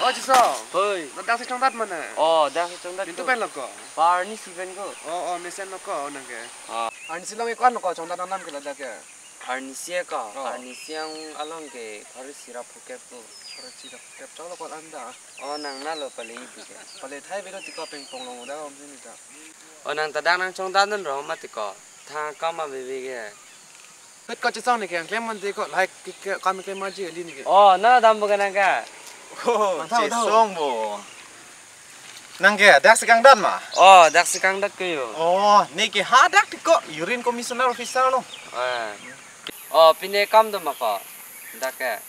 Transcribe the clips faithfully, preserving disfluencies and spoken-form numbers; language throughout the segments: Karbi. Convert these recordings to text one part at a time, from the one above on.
O Chisong. Hoi. Ladak si chongdat mane? O, dak si chongdat. Pintu ko. Pen lo ko? Pa arnisi pen ko. O, o, mesen lo ko nang ke. O. Arnisi along ikwan lo ko chongdat nangnam ke ladak ke? Arnisi ko. O. Arnisi along ke pharo isi ra phokep ko. Pharo isi ra phokep chok lo ko anta. O, nang na lo pale ibi ke. Pale thai belo tiko pengpong long uda om sini ta. O, nang ta dak nang chongdat non ro mati ko. Thang kam ma bebe ke. Pet ko Chisong ne ke, klem man de ko, lahai ke, ke, kam klem maji li ne ke. O, na dam bukan nang ka. O, mantap, mantap. Chisong bo. Nang ke, dak si kangdat ma? O, dak si kangdat ko yo. O, ne ke hadak ti ko, urine commissioner officer lo. Ah. O, pine kam do ma ko. Dak ke.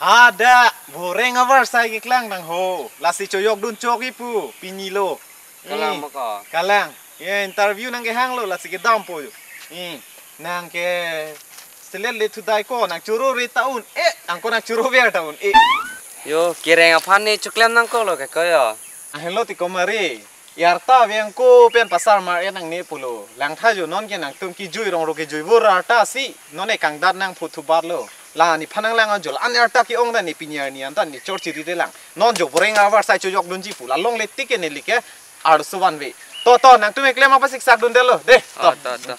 Hadak, boreng avarsai keklang nang ho. Lasi choyok dun chok ipu, pini lo. Kalang. Eh, ma ko. Kalang. Ye interview nang kehang lo lasi kedam po. Eh, nang ke selet le thudai ko nang choro re ta un. Eh, nang ko nang choro ver ta un. Eh. Yo, kereng aphan ne choklem nang ko lo ke ko yo. Ahelo ti ko mari. Arta veng ko pen pasar mar e nang ne pulo. Langtha jo non ke nangtum kejui rong ro kejui bor arta si. Non e kangdat nang phu thubat lo. La nephan nang lang anjol. An arta ke-ong ta ne pini arni an ta ne chor chiri de lang. Non jo boreng avarsai choyok dunji pu. La longle tik ke neli ke arloso vanve. To, to, nangtum eklem apa siksak dun de lo. De, to. O, to, to.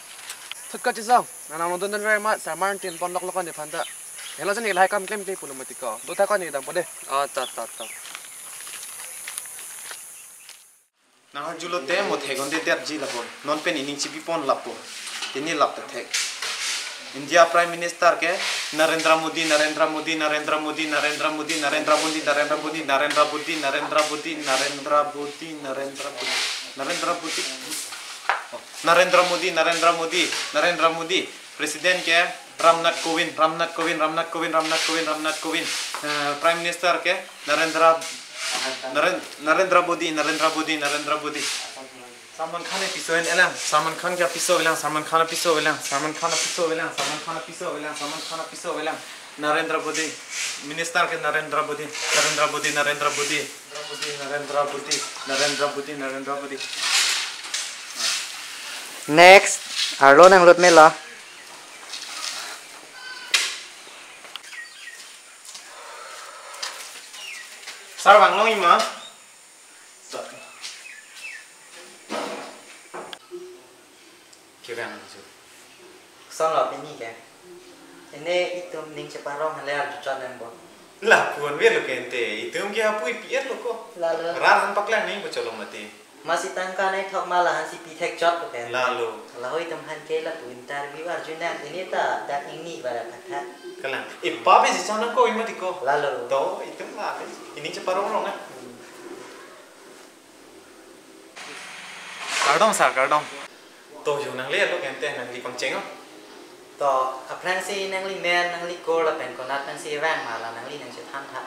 Thut ko Chisong. Nang nang dun dun very much. Sarman tin pon lok lok nephan ta. Helo sini lahai kam klem klem pulo mati ko. To ta ko ne dam po de. O, to, to, to. Nang arjulo te mo thek-onde detji lapu. Non pen ining chipi pon lapu. Tini lap ta thek. India Prime Minister ke Narendra Modi, Narendra Modi, Narendra Modi, Narendra Modi, Narendra Modi, Narendra Modi, Narendra Modi, Narendra Modi, Narendra Modi, Narendra Modi, Narendra Modi. Oh, Narendra Modi, Narendra Modi, Narendra Modi. President ke Ramnath Kovind, Ramnath Kovind, Ramnath Kovind, Ramnath Kovind, Ramnath Kovind. Eh, Prime Minister ke Narendra, Naren-, Narendra Modi, Narendra Modi, Narendra Modi. Salman Khan piso en elang, Salman Khan ke piso elang, Salman Khan piso elang, Salman Khan piso elang, Salman Khan piso elang, Salman Khan piso elang. Narendra Modi, Minister ke Narendra Modi, Narendra Modi, Narendra Modi. Narendra Modi, Narendra Modi, Narendra Modi. Next, arlo nang lut mela. Sar bang long ima. Kevang ajo. Son lo pini ke. Ene itum ning cheparong hale arju chot nang bo. Lapu-an ve lo ke ente, itum ke apui pi-et lo ko. Lalo. Rat han paklang ning pacholo mati. Masi tangka ne thok ma la han si pi thek chot lo ke. Lalo. Lahai itum han ke lapu interview arju nang ini ta dak ingni bara katha. Kalang. Ipa be si chana ko ima ti ko. Lalo. To itum la be. Ining cheparong rong na. Hmm. Kardom sir, kardom. To yo nangli alo kente nangli pangcheng o. To, aphrangsi nangli men, nangli kor lapen konat nangsi vang ma la nangli nangchethan tha.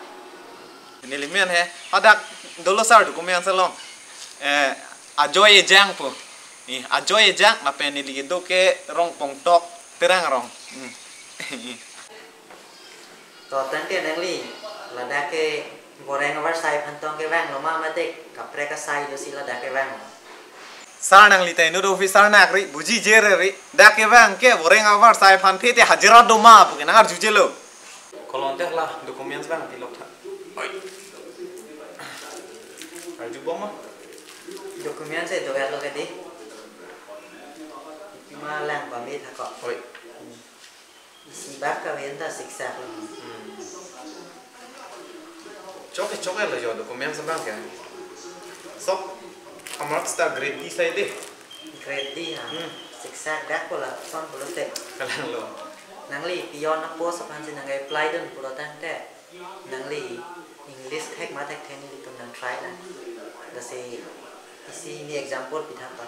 Neli men he, hadak dolo sir document along. Eh, Ajoy Ejang pu. Eh, Ajoy Ejang lapen neli kedo ke Rongpongtok Terang Rong. Hmm. To tangte nangli, ladak ke boreng avarsai aphan tong kevang lo ma mate kaprek asai do si ladak kevang lo. Sir nangli ta inut officer nak ri, buji jere ri, dak kevang ke boreng avarsai aphan phi te hajira do ma pu ke nang arjuje lo. Kolon te la documents bang pilok tha. Oi. Arju bom ma? Documents e do lo ke di. Ma lang pamit ha ko. Oi. Isi bak kave anta siksak lo. Hmm. Chok ke chok ke lo jo documents bang ke. Sok amar sta grade D sai de. Grade D ha. Hmm. Siksak dak ko lason pulote. Kalang lo. Nangli peon apost aphan si nang apply dun pulo tangte. Nangli English thek ma thekthe nelitum nang try nang. Lasi isi ne example pitha pa.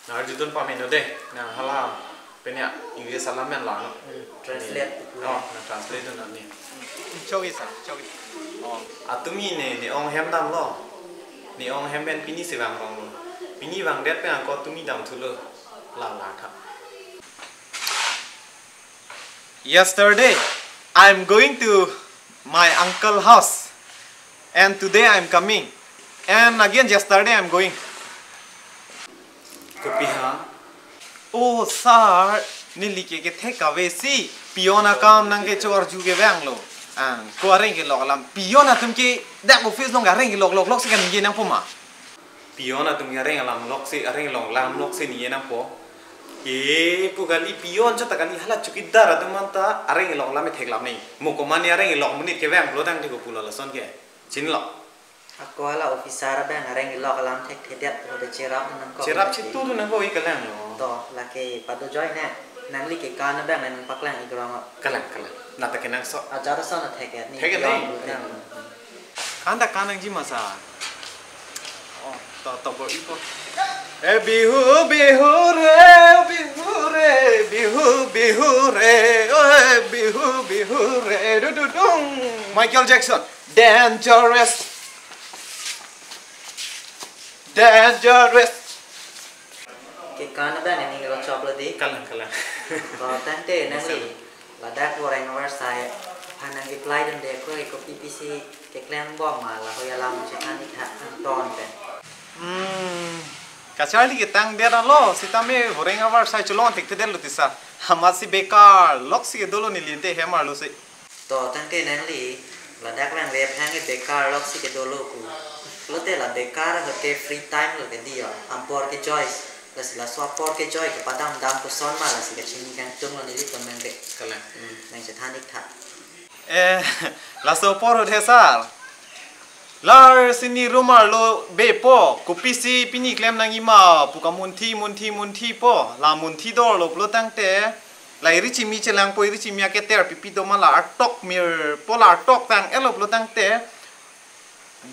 Nang arjudun pameno de, nang hala penya English alam men la no. Hmm, translate. Oh, nang translate dun ani. Chogi sa, chogi. Oh, atumi ne, ne ong hem damlo. Ne ong hem pen pini si vang rong lo. Pini vangdet pen ako tumi dam thulo. La la tha. Yesterday, I'm going to my uncle house. And today I'm coming. And again yesterday I'm going. Kopi ha? Oh, sir, neli ke kethek kave si, peon akam nang kecho arju kevang lo. Ang ko areng kelok alam peon atum ke dak office along areng kelok lok lok si kaningje nangpo ma? Peon atum ke areng alam lok si, areng kelok alam lok si ningje nangpo. Ke pu kali peon chot ta kali, hala chowkidar atum anta areng kelok alam theklap ni. Mo komat areng kelok monit kevang pulo tangte ko pulo lason ke. Chinilo. Ako hala officer abang areng kelok alam thekthedet pulote cherap nangkok. Cherap nangkok. Chitu tu nangkok-i kalang lo. To, lake pado joi ne. Nangli kekan abang nangpaklang ikrong. Kalang, kalang. Nata kenangsot. Ajat ason thek-et ni. Thek-et ni. Yang. Kan ta kan nangji ma sir? Oh, to, to bo ipo. Eh, Bihu, Bihu re, Bihu re, Bihu, Bihu re, oh, eh, Bihu, Bihu re, du, du, dung. Michael Jackson. Dangerous. Dangerous. Kekan abang nangning rochok lo di. Kalang, kalang. To tangte nangli ladak Woreng Avarsai aphan nang-reply dunde ko, ko P P C keklem bom ma, lahei alam chethan ik tha angton pen. Hmm. Kacharli ketang dia lo, sitame Woreng Avarsai cholong thekthedet lo ti sir. Amatsi bekar lok si dolo neli ante hem arlo si. To tangte nangli ladak vangve aphan ke bekar lok si kedolo pu. Lote la bekar ahut ke free time lo ke diyo. Apor kejoi. Lasi laso apor kejoi kepadam dam koson ma, lasi kachini kangtung lo nelitum abang ke. Kalang. Hmm, nangchethan ik tha. Eh, laso apor ahut he sir. Lar sini rumar lo be po, kopisi pini klem nangji ma pu kamunthi, munthi, munthi po, la munthi dor lo pulo tangte, la iri chimi chelang po, iri chimi aketer pipi do ma, la artok mir po, la artok vang-et lo pulo tangte,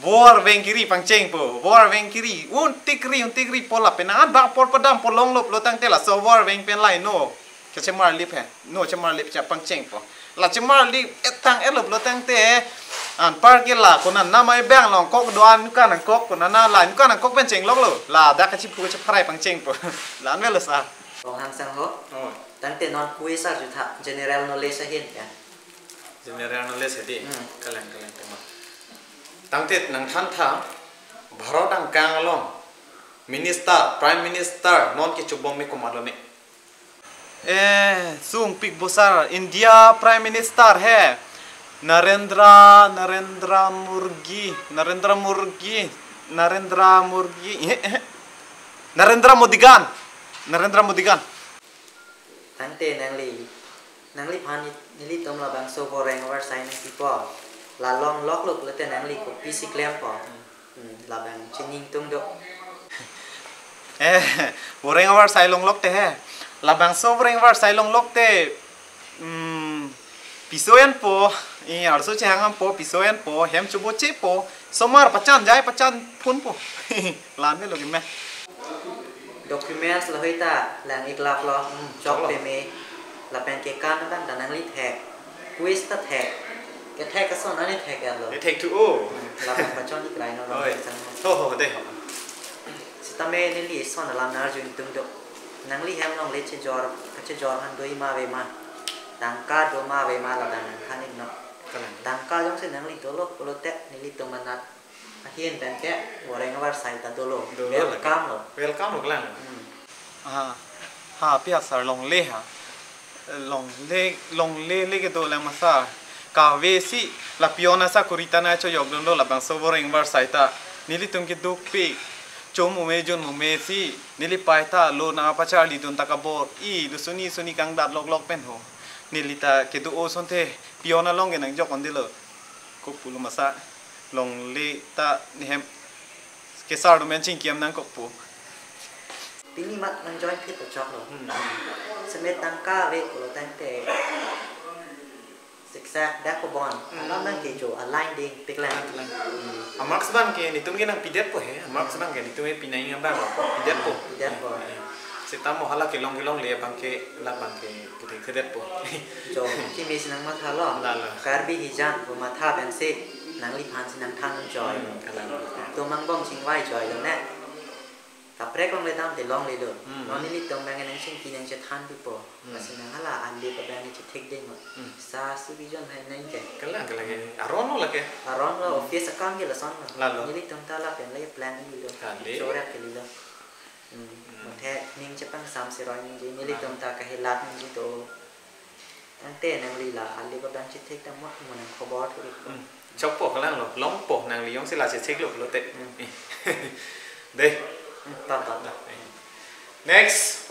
vo arveng kiri pangcheng po, vo arveng kiri, un tik ri, un tik ri po, lapen an ba apor padam po long lo pulo tangte, laso vo arveng pen laino. Kachemarlip he. No chemarlip cha pangcheng po. La chemarlip-et tang-et lo pulo tangte. Anpar ke la konat namai bang long kok do-an nukan nangkok konat na la nukan nangkok pen chenglok lo. Ladak kachipu kachepharai pangcheng po. La-an avelo sir. Ong Hangsang ho. Oh. Tangte non quiz arju tha. General knowledge ahin ya. General knowledge he di. Hmm. Kalang kalang tema. Tangte nangthan tha. Bharat angkang along Minister, Prime Minister, non kechobom me komat lo ne. Eh, sungpik bo sir, India Prime Minister he. Narendra, Narendra Murgi, Narendra Murgi, Narendra Murgi, eh, eh. Narendra Modigan, Narendra Modigan. Tangte nangli, nangliphan ni, nelitum labangso Woreng Avarsai nangpipo. La long lok lo pulote nangli kopisi klempo. Hmm, labang chiningtung do. Eh, Woreng Avarsai long lok te he. Labangso Woreng Avarsai long lok te, hmm, piso enpo, eh, arso chehang dampo, piso enpo, hem chobochepo, somar pachan jai pachan phunpo. La-an avelo ke me. Documents lahei ta lang ik lap lo, hmm, chok lo. Chok peme, lapen kekan abang ta nangli thek, quiz ta thek, kethek ason ani thek-et lo. Ni thek thu o. Hmm, lapen pachon ik rai no lo. Oi. Sang. Ho, ho, de ho. Sitame neli ison alam nang-arju ingtung do. Nangli hem longle chejor, kachejor han do-i ma ave ma. Tangka do ma ave ma, labang nangthan ik non. Kalang. Tangka jongsi nangli dolo pulote nelitum anat ahin pen ke Woreng Avarsai ta dolo. Dolo lagi. Welcome lo. Welcome lo kalang. Hmm. Ha, ha, pi asar longle ha. Longle, longle le kedo lang ma sir. Kave si la peon asakuri ta nangchojok dun lo labangso Woreng Avarsai ta. Nelitum keduk pi. Chom mume jun mume si neli pai ta lo nangpacharli dun ta kabor-i, lo suni suni kangdat lok lok pen ho. Neli ta kedo-o asonte peon along ke nangjok un-edetlo. Kok pulo ma sir, longle ta ne hem kesar do men chingki-am nangkokpo. Pini mat nang join phit pachok lo. Hmm. Semet tangka ave pulo tangte. Siksa dak ko bon. Hmm. Alam nang kecho, align ding, pik lang. Pik lang. Hmm. A-marks abang ke netum ke nangpidetpo he. A-marks abang ke netum ke pinai abang pidetpo. Pidetpo. Eh, sitame hala kelong kelongle abang ke, labang ke pudek kedetpo. Jo, kimi si nangmatha lo. Lalo. Karbi hijan pu matha pensi nangliphan si nangthan un joi. Hmm, kalang. Atum angbong chingvai joi lo ne. Kaprek longle damte longle lo. Hmm. Non nelitum abang nangchingki nangchethan pipo. Hmm. Lasi nang hala andi pa abang nangchethek ding lo. Hmm. Sa si bijon hai nang ke. Kalang, kalang ke. Aron lo lake. Aron lo, hmm, office akam ke lason lo. Lalo. Nelitum ta lapen le plan ni lo. Kali. Chorak ke lo. Hmm. Hmm. Mate ning chepangsam si roi ningje, nelitum ta kahelat ningje do. Ante nangli la ali ko dam chithek ta mo mo nang khobor thu ik. Hmm. Chokpo kalang lo, longpo nangli jongsi la chithek lo pulote. Hmm. Dei. Hmm, ta, ta, ta. Next.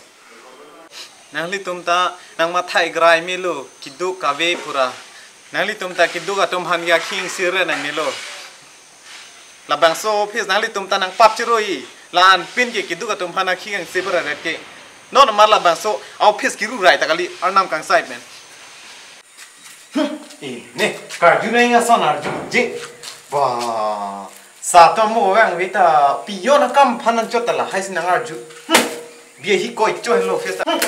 Nanglitum ta nang mathai grai melo, keduk kave pura. Nanglitum ta keduk atum aphan akhing sirre nang melo. Labangso office nanglitum ta nang pap chiroi. La-an pin ke keduk atum aphan akhing sirre ret ke. Non mar labangso office kiru rai ta kali, arnam kangsai pen. Hmm, eh, ne, karju nang ason arju je. Ba, sa to mo vang veta pion akam aphan anchot ta lahai si nang arju. Hmm, bia hi koi cho helo office ta. Hmm.